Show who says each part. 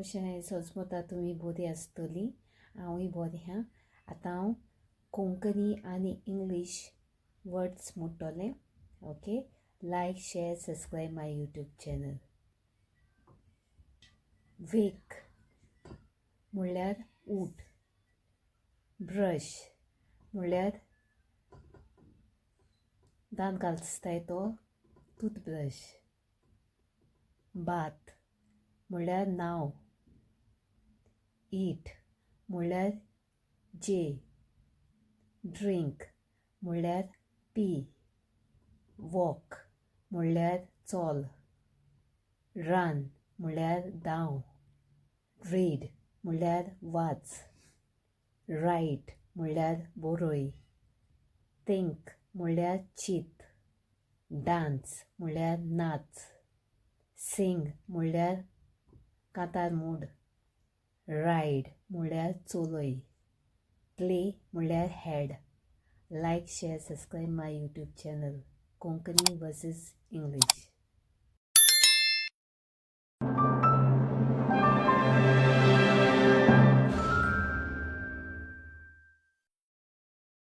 Speaker 1: कोशें सोजमता तुमी बोरी आसतली. हांवूय बोरें आहा. आतां हांव कोंकणी आनी इंग्लीश वर्ड्स म्हणटलें. Okay, like, share, subscribe my YouTube channel. Wake म्हणल्यार ऊठ. ब्रश म्हणल्यार दांत घासताय तो टूथब्रश. बाथ म्हणल्यार न्हांव. ईट म्हणल्यार जे. ड्रिंक म्हणल्यार पी. वॉक म्हणल्यार चोल. रन म्हणल्यार धांव. रीड म्हणल्यार वाच. रायट म्हणल्यार बरय. थिंक म्हणल्यार चीत. डांस म्हणल्यार नाच. सिंग म्हणल्यार कांतार मूड. रायड म्हणल्यार चलय. प्ले म्हणल्यार head. Like, share, subscribe my YouTube channel. Konkani versus English.